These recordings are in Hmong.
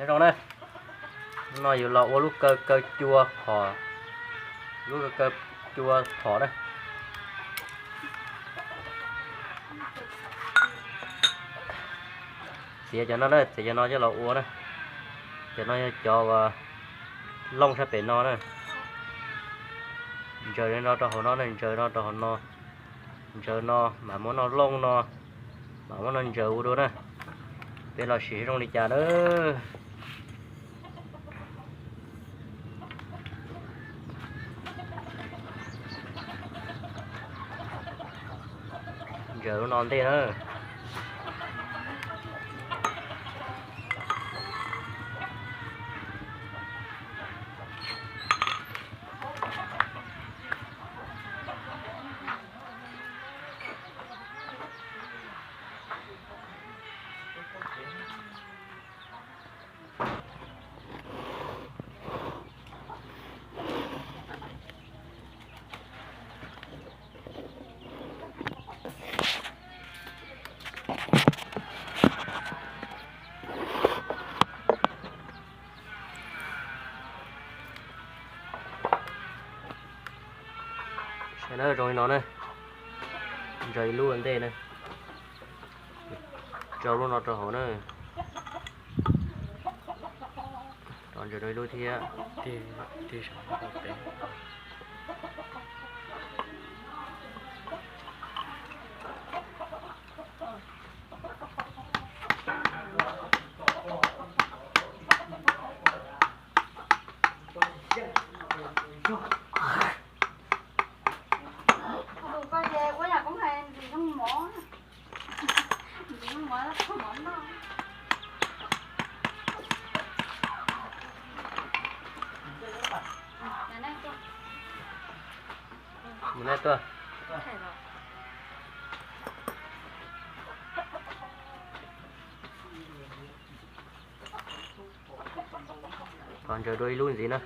Zoo na, no yus los ua lub kaw kaw cua phom, lub kaw kaw cua phom na. Txiav cov no na, txiav cov no coj los ua na. Cov no yog cov uas looj sab pem no na. Ntsaws no rau hauv no na, ntsaws no rau hauv no. Ntsaws no mam muab no looj no, mam muab no ntsaws ua dua na. Peb los sim zoo li cas na. Ntsaws lub no ntej na. Saib na, zoo li no na. Ntsaws ib lub ua ntej na. Tso lub no rau hauv na. Rov ntsaws rau ib lub thiab. Mus nej tuaj. Thov ntsaws dua ib lub ntxiv na.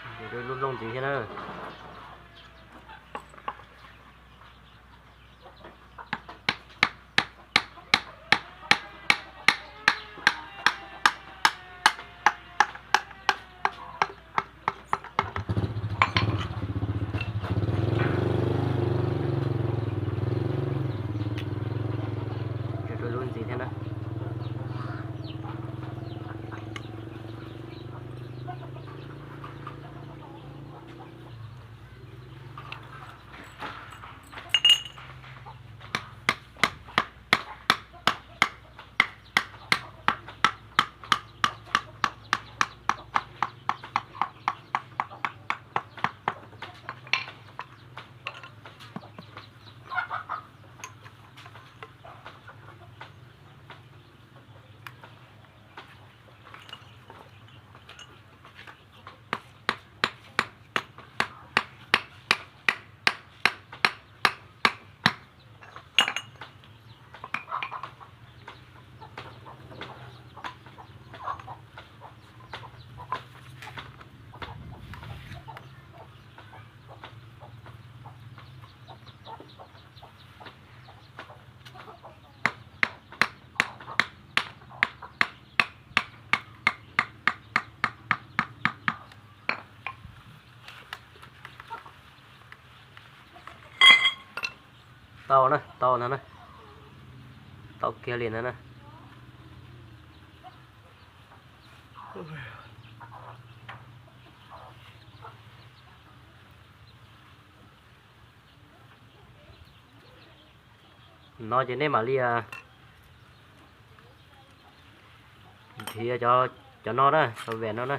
Ntsaws dua ib lub looj ntxiv thiab na. Ntsaws dua lub ntxiv thiab na. Tau na, tau ntag na. Tau kiag li ntag na. No ces nej mam li nrhiav cov no na, cov vem no na,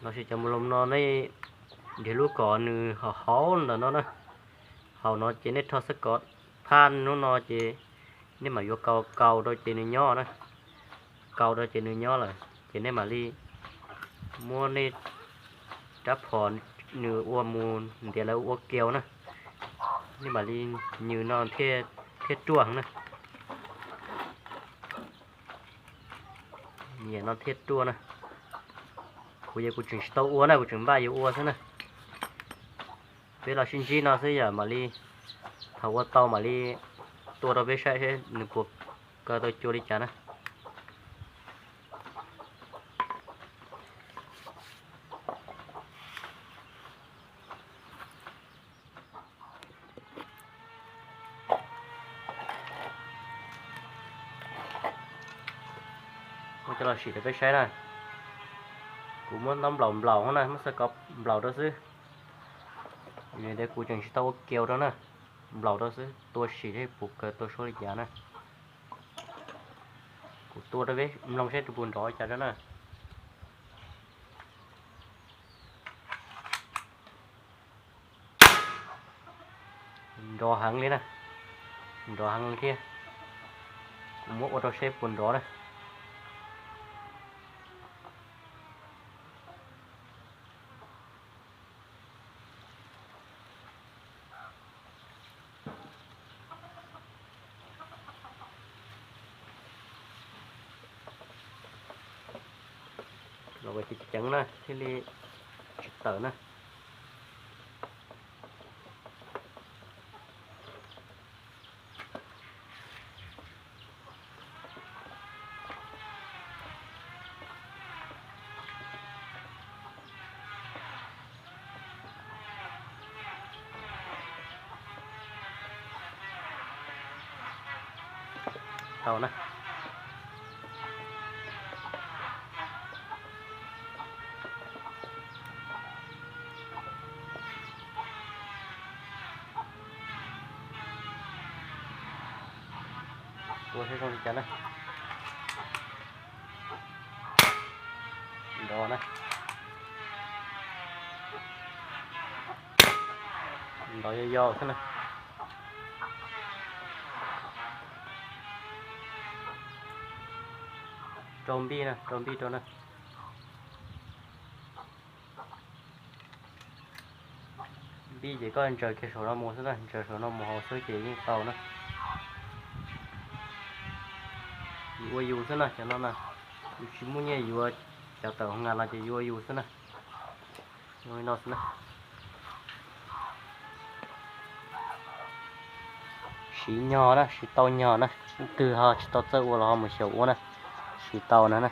los sis cov mus lom no nej nrhiav lub kom nws hauv hauv ntawm no na. Hauv no ces nej rho xab kov phaj hnub no ces nej mam yuav kaus kaus rau ces nws nyob na. Kaus rau ces nws nyob lawm ces nej mam li muab nej rab phom nws ua mus ntiav lawv ua kiau na. Nej mam li nyws no thiaj ruaj heev na. Nyem no thiaj ruaj na. Kuv yog kuv tseem tsis tau ua na, kuv tseem npaj yuav ua xwb na. Peb los sib ntsib no xwb yom, mam li thaum ua tau mam li tua rau peb saib seb nws puas kaw tau cua li cas na. Muab coj los sim rau peb saib na. Kuv muab ntaub nplaum nplaum na, muab xav ko nplaum rau xwb. Vim tias kuv tseem tsis tau ua kiau rau na, nplaum rau xwb, tua sim seb puas kaw tau suab li cas na. Kuv tua rau peb mloog seb tus puas nrov cas rau na. Nrov heev li na, nrov heev li thiab. Kuv muab ua rau seb puas nrov na. Los ua ceev ceev na thiaj li tsis tawm na. Tau na. Ua seb zoo li cas na. Nrov na. Nrov yau yau xwb na. Rau npij na, rau npij rau na. Npij ces koj ntsaws kiag saum no mus xwb na, ntsaws saum no mus hauv xwb ces yeej tau na. Yus ua yus xwb na, cov no na, yus tsis muaj nyiaj yuav cov tawm hoo nas los ces yus ua yus xwb na. Zoo li no xwb na. Siv nyog na, siv tau nyog na, leej twg ho tsis tau txawj ua los ho mus xyaum ua na, siv tau na na.